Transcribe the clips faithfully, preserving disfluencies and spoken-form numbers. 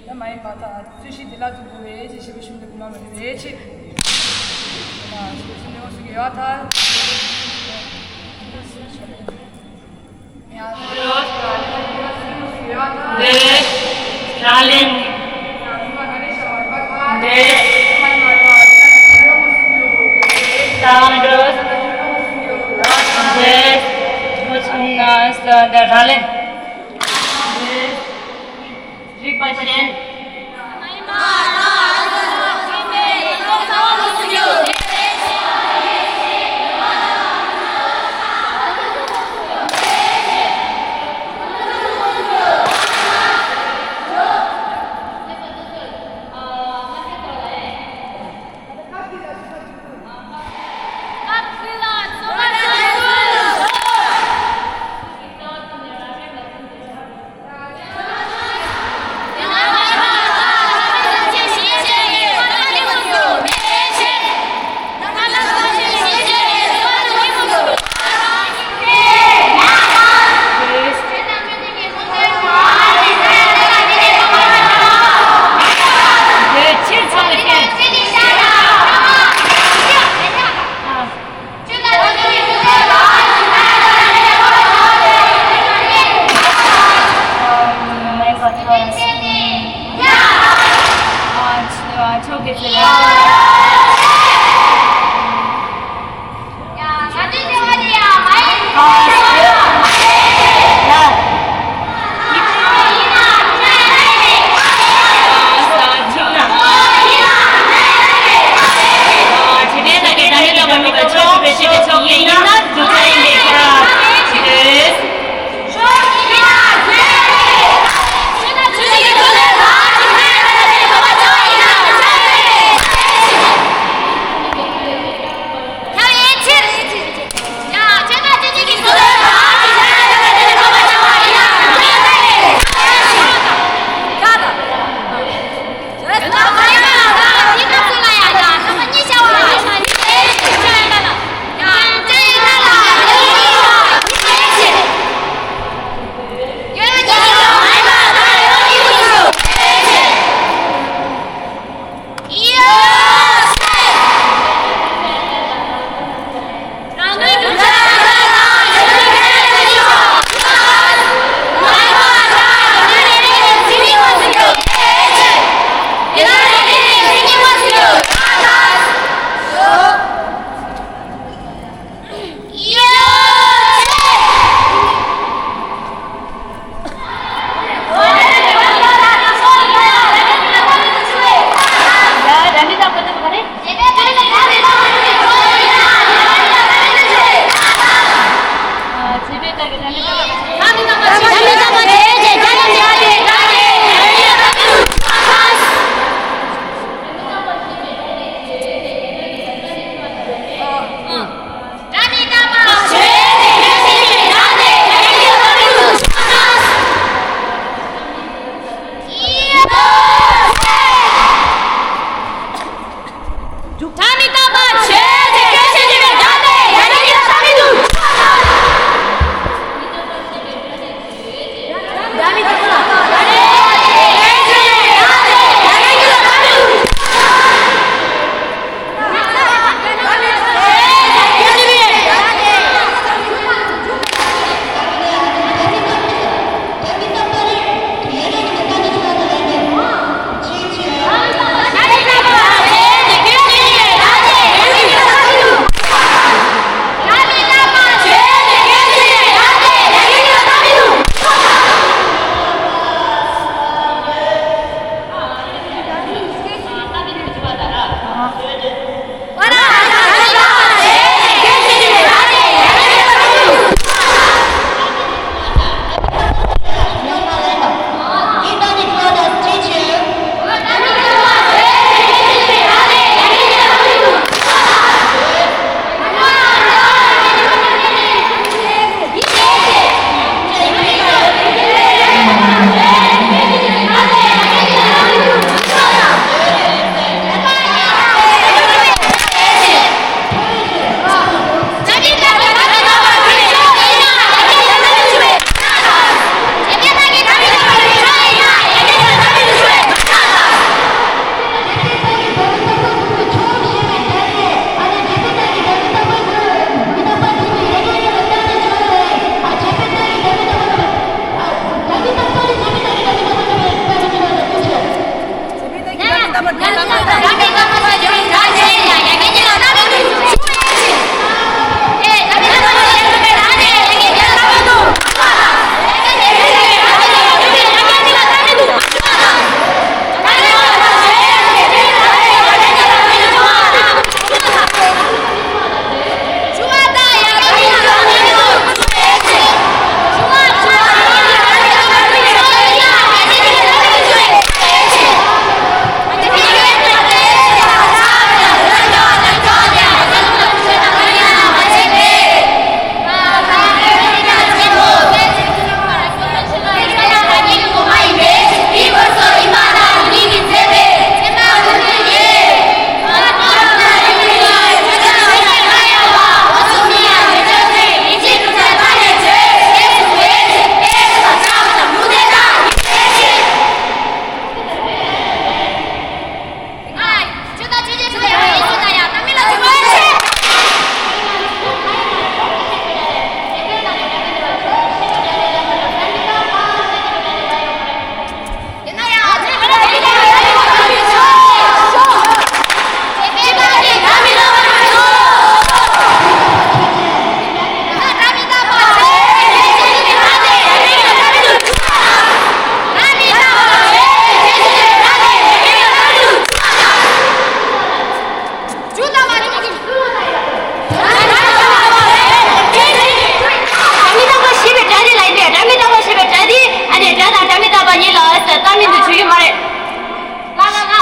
ད་མ་ཡིན་པ་དང་རྩོད་གཞི་འདི་ལ་འཛུགས་དགོས་རེད་ཅེས་ཞེས་པའི་གཞུང་འདི་དགོས་མ་མ་རེད་ཅེས། ཞེས་པའི་གཞུང་འདི་འོང་ཟེར་གྱི་ཡོད་ད། ཡང་། འདི། རང་ལན། འདི། དང་འདི། མུ་ཆུང་ན་ས་འདི་རང་ལན། འདི། རིག་པ་ཅན།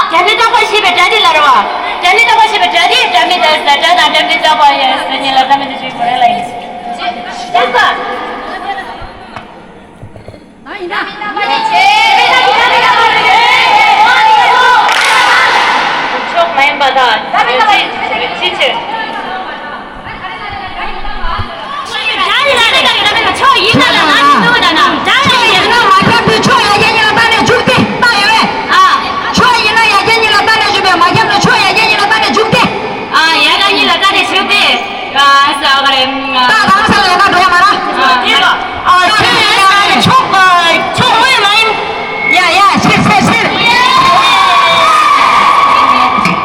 སྒྲ་མི་རྟག་པ་ཞེས་པའི་སྒྲ་དེ་ལ་རེད་བ། སྒྲ་མི་རྟག་པ་ཞེས་པའི་སྒྲ་དེ་སྒྲ་མི་རྟག་སྒྲ་དང་སྒྲ་མི་རྟག་པ་ཡང་ཟེར་ཉིད་ལ་སྒྲ་མི་རྟག་ཅེས་པ་རེད་ལ་ཡིན། ཅེས་པ། ཕྱོགས་མ་ཡིན་པ་དང་། ཅི་ཅི་ཅི། ཕྱོགས་ཡིན་ན་ལ་ན་ཕྱོགས་ཡིན་ན་ལ་ན། ཕྱོགས་ཡིན་ན་མ་ཁྱབ་པའི་ཕྱོགས་ཡ་གྱལ་གཉིས་ལ་བཏགས་ནས་འཇུག་སྟེ་བཏགས་ཡོད་པས། ཨ། ཕྱོགས་ཡིན་ན་ཡ་གྱལ་གཉིས་ལ་བཏགས་ནས་འཇུག་པས། མ་ཁྱབ་ན་ཕྱོགས་ཡ་གྱལ་གཉིས་ལ་བཏགས་ནས་འཇུག་སྟེ། ཨ། ཡ་གྱལ་གཉིས་ལ་བཏགས་ནས་འཇུག་སྟེ། ཨ། ས་ག་རེ། ད་དང་ས་ལ་ཡ་ག་འགྲོ་ཡ་མ་ར། ཨ། དེ་ལ། ཨ། ཕྱོགས་ཡིན་ན་ཕྱོགས་ཕྱོགས་དངོས་མ་ཡིན། ཡ་ཡ་ཕྱིར་ཕྱིར་ཕྱིར།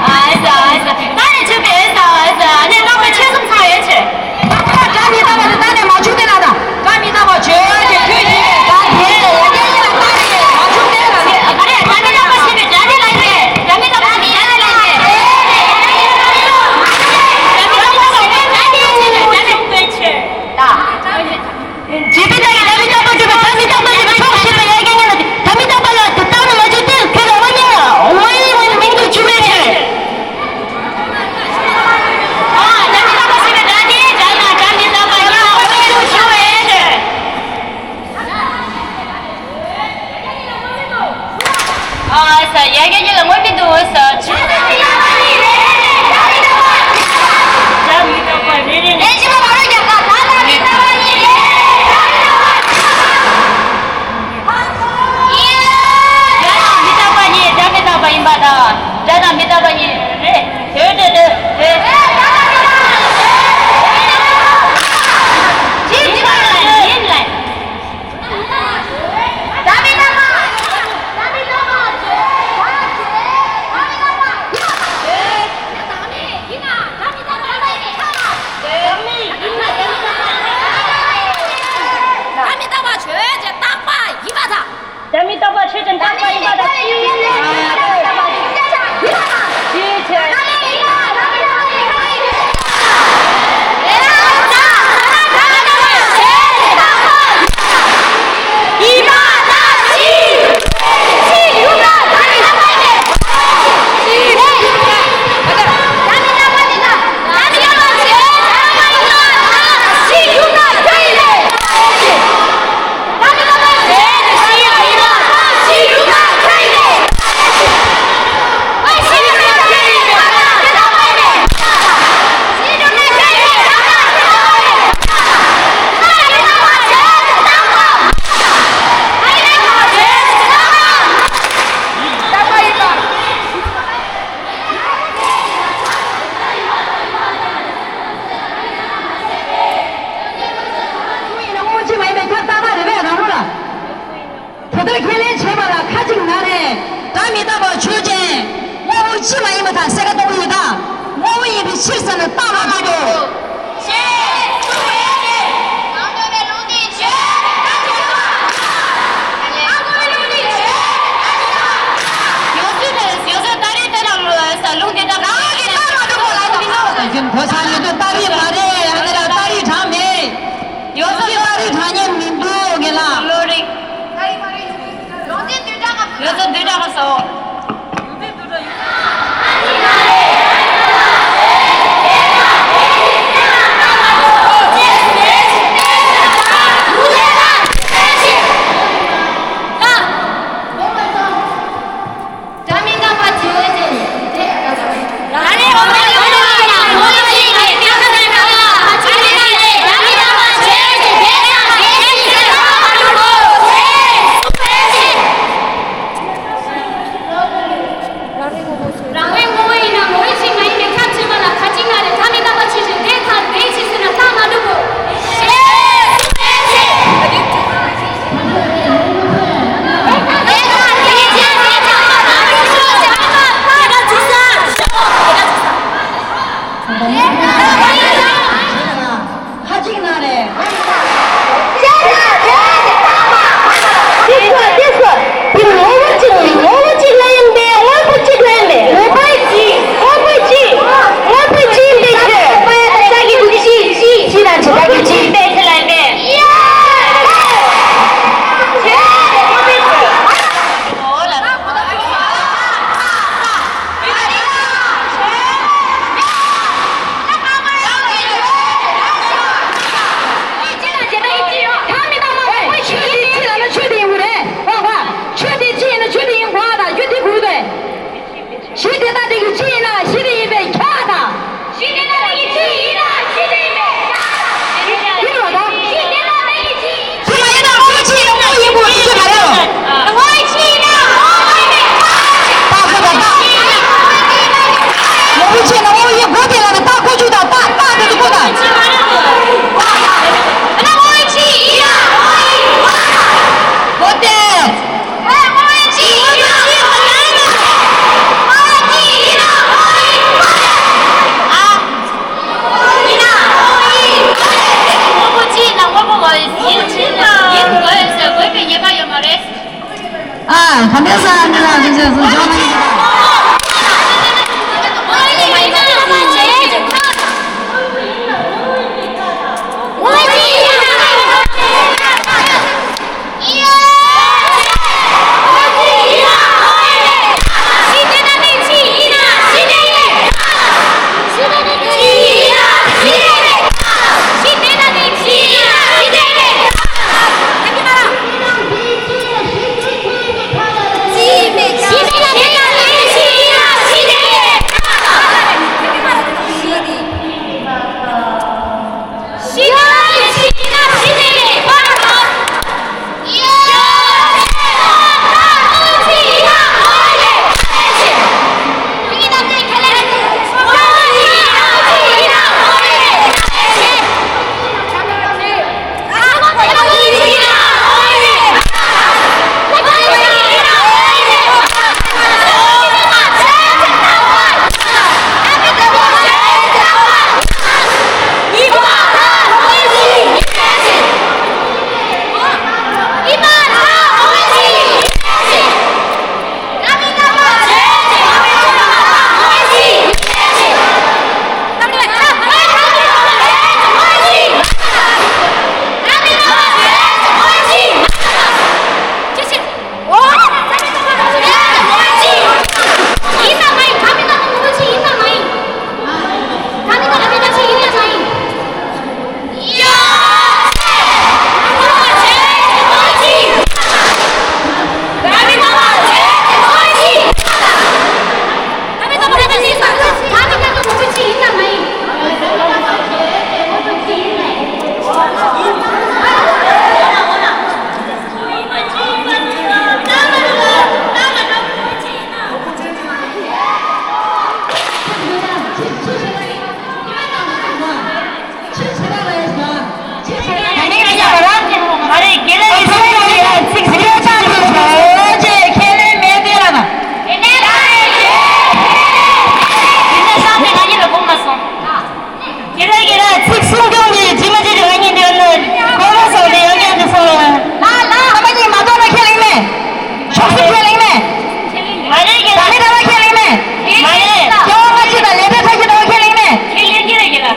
ཨ་ས་ཨ་ས། ད་ནི་ཆུ་པའི་ས་ཨ་ས་ནས་རྣམ་པ་ཆོས་གསུམ་ཚང་ཡོད་ཆེ། སྒྲ་མི་རྟག་པ་དེ་ད་ནས་མ་བྱུང་སྟེ་ན་ད། སྒྲ་མི་རྟག་པ་བརྗོད་དེ་ཁྱོད་ཀྱིས་སྒྲ་དེ་ཡ་གྱལ་གཉིས་ལ་བཏགས་ནས་མ་བྱུང་སྟེ་ན་ད། ཨ་རེ། སྒྲ་མི་རྟག་པ་ཞེས་པའི་སྒྲ་དེ་ལ་ཡིན། སྒྲ་མི་རྟག་པ་ཞེས་པའི་སྒྲ་དེ་ལ་ཡིན། སྒྲ་མི་རྟག་པ་ཞེས་པའི་སྒྲ་དེ་ཡིན་ཆེ་ནས་སྒྲ་མི་རྟག་པའི་ཆེ། ད། བྱེད་པའི་རྟགས་ཀྱི་སྒྲ་མི་རྟག་པ་བརྗོད་པའི་སྒྲ་མི་རྟག་པ་ལ་ཕྱོགས་ཞེས་པའི་ཡ་གྱལ་གཉིས་ལ་སྒྲ་མི་རྟག་པ་ལ་དེ་བཏགས་ནས་མ་བརྗོད་དེ་ཁྱོད་ལ་དབང་མིང་ལ་དབང་མིང་དུ་གྱུར་པའི་ཕྱིར། ཨ། སྒྲ་མི་རྟག་པ་ཞེས་པའི་སྒྲ་དེ་སྒྲ་དང་སྒྲ་མི་རྟག་པ་ཡང་དབང་མིང་དུ་གྱུར་པའི་ཕྱིར། ཨ་ས། ཡ་གྱལ་གཉིས་ལ་དངོས་མིང་དུ་འོས་ས། ཆུ། སྒྲ་མི་རྟག་པ་རེ་རེ་ནས། ལན་གཅིག་པ་མ་རུ་རྒྱག་ག་ད་ད་མི་རྟག་པ་གཉིས་རེད། སྒྲ་མི་རྟག་པ། སྒྲ་དང་མི་རྟག་པ་གཉིས། སྒྲ་མི་རྟག་པ་ཡིན་པ་དང་། སྒྲ་དང་མི་རྟག་པ་གཉིས་རེད། དེ་དེ་དེ་དེ། ཡིན་ལ། སྒྲ་མི་རྟག་པ་ཆོས་ཅན་རྟག་པ་ཡིན་པ་དང་། ཡིད་ཆེས། དེ་ལྟར་ཁས་ལེན་བྱས་པ་ལ་ཁ་ཅིག་ན་རེ། སྒྲ་མི་རྟག་པ་ཆོས་ཅན། དངོས་པོ་སྤྱི་མ་ཡིན་པ་དང་གསལ་ཁ་གཏོང་ཡུལ་དང་། དངོས་པོ་ཡིན་པའི་ཕྱིར་ཟེར་ན་རྟག་མ་རྟག་ཏུ། ཡོད་ཚུལ་དེ་ཡོད་ཚུལ་ད་རེས་དེ་ལ་ལུང་དེ་དག་རང་གི་རྟགས་མ་གཏོགས་ལ་དུ་མི་འདུག་གོ་ས་ཡོད་དུས་རྟགས་རིགས་མ་རེད། ཨ་ནི་ལ་རྟགས་རིགས་གྲངས་མེད། ཡོད་ཚུལ་རྟགས་རིགས་གྲངས་ཉེ་མི་འདུག་གི་ལ། ལོ་རིགས། ཡོད་ཚུལ་བསྡུས་གྲྭ་སྐབས་སུ། ཨ། ག་འདྲ་ས་མི་ལ་ཟེར་ཟེར་སོང་ཇོ་ན་ཡིན། ཁྱེད་རང་གིས་ར་ཚིག་སྲུང་སྐྱོང་གི་ཇི་མ་ཇི་བཞིན་ང་གཉིས་འདི་ནི་གོ་བ་སོགས་ནས་ཡང་བསྐྱར་དུ་གསུངས་རོགས། ལ་ལ། ཨ་མ་གཉིས་མ་གཏོགས་ན་ཁས་ལེན་མེད། ཤོག་སྲིད་ཁས་ལེན་མེད། མ་རེད་ཀྱི་ལ། ད་མི་འདྲ་བ་ཁས་ལེན་མེད། མ་རེད། སྐྱོ་བ་ཅི་དང་ལས་དོན་ཐག་གི་འདྲ་བ་ཁས་ལེན་མེད། ཁས་ལེན་གྱི་རེད་ཀྱི་ལ།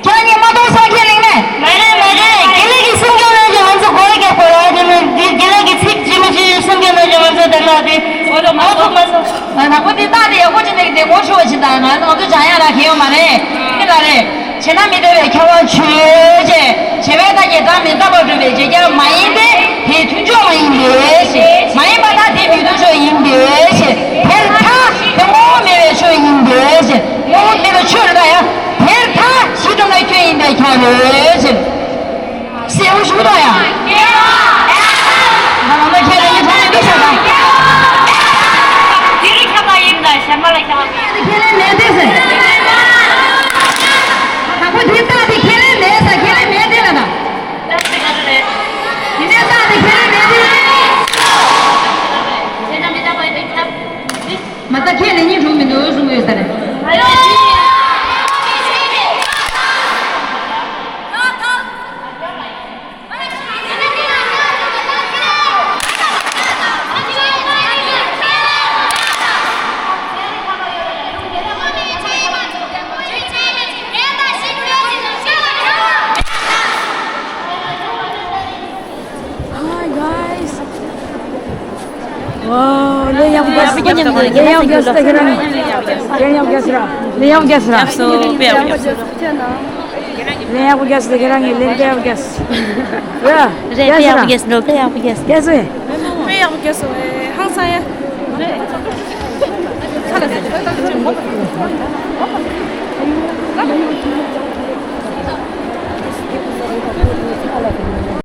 ཁྱེད་རང་གཉིས་མ་གཏོགས་སོང་ཁས་ལེན་མེད། མ་རེད་མ་རེད། དགེ་ལེགས་ཀྱི་སྲུང་སྐྱོང་གནང་རྒྱུ་ང་ཚོ་གོ་བ་རྒྱབ་དགོས་ལ། དེ་ནི་འདི་དགེ་ལེགས་ཀྱི་ཚིག་ཇི་མ་ཇི་བཞིན་སྲུང་སྐྱོང་གནང་རྒྱུ་ང་ཚོ་དེ་ལ་དེ་ཨོ་ལོ་མ་ཨོ་ཐུག་མ་སོང་། ང་ཚོ་འདི་ཏག་ཏག་ཡག་པོ་ཅིག་འདུག་དེ་ངོ་ཤུ་བ་ཅིག་དང་ང་ཚོ་ང་ཚོ་སྦྱང་ཡག་རག་གི་ཡོད་མ་རེད། ཨེ་ལ་རེད། བྱས་ན་མི་འདོད་པའི་ཁྱད་པར་ཆོས་ཅན། བྱས་པའི་རྟགས་ཀྱིས་བདག་མི་རྟག་པར་སྒྲུབ་པའི་བྱེད་རྐྱང་མ་ཡིན་ཏེ། དེའི་མཐུན་ཕྱོགས་མ་ཡིན་པའི་ཕྱིར། མ་ཡིན་པར་ཐལ། དེའི་མི་མཐུན་ཕྱོགས་ཡིན་པའི་ཕྱིར། དེར་ཐལ། དེ་ངོ་བོ་མེད་པའི་ཆོས་ཡིན་པའི་ཕྱིར། ངོ་བོ་མེད་པའི་ཆོས་རེད་ད་ཡ། དེར་ཐལ། གཞི་གྲུབ་ན་ཁྱོད་ཡིན་པས་ཁྱབ་པའི་ཕྱིར། གསལ་པོ་ཞིག་འདུག་ཡ། ང་ལ་ཁས་ལེན་ཡིན་ཐོག་མེད་འདུག་ཟེར་ད། དེ་རིང་ཁྱབ་པ་ཡིན་ད་ཞྭ་དམར་ལ་ཁྱབ་པ་མེད། ཁས་ལེན་མེད་དེ་ཟེར། དང་པོ་དེ་རྟགས་དེ་ཁས་ལེན་མེད་ཟེར། ཁས་ལེན་མེད་དེ་ལ་ད། དེ་ནས་རྟགས་དེ་ཁས་ལེན་མེད་དེ། མ་ད་ཁས་ལེན་ཡིན་ཐོག་མེད་འདུག་གསུང་གི་ཡོད་ས་རེད། Hi guys. Wow, ལས་ཡག་པོ་རྒྱབ་སོང་། ལས་ཡག་པོ་རྒྱབ་སོང་ད་ཁྱེད་རང་གིས། ལས་ཡག་པོ་རྒྱབ་སོང་ར། ལས་ཡག་པོ་རྒྱབ་སོང་ར། རྒྱབ་སོང་། དཔེ་ཡག་པོ་རྒྱབ་སོང་། ལས་ཡག་པོ་རྒྱབ་སོང་ད་ཁྱེད་རང་གིས། ལས་དཔེ་ཡག་པོ་རྒྱབ་སོང་། ར། རེད། དཔེ་ཡག་པོ་རྒྱབ་སོང་། དཔེ་ཡག་པོ་རྒྱབ་སོང་། རྒྱབ་སོང་། དཔེ་ཡག་པོ་རྒྱབ་སོང་། ཧང་སང་ཡ།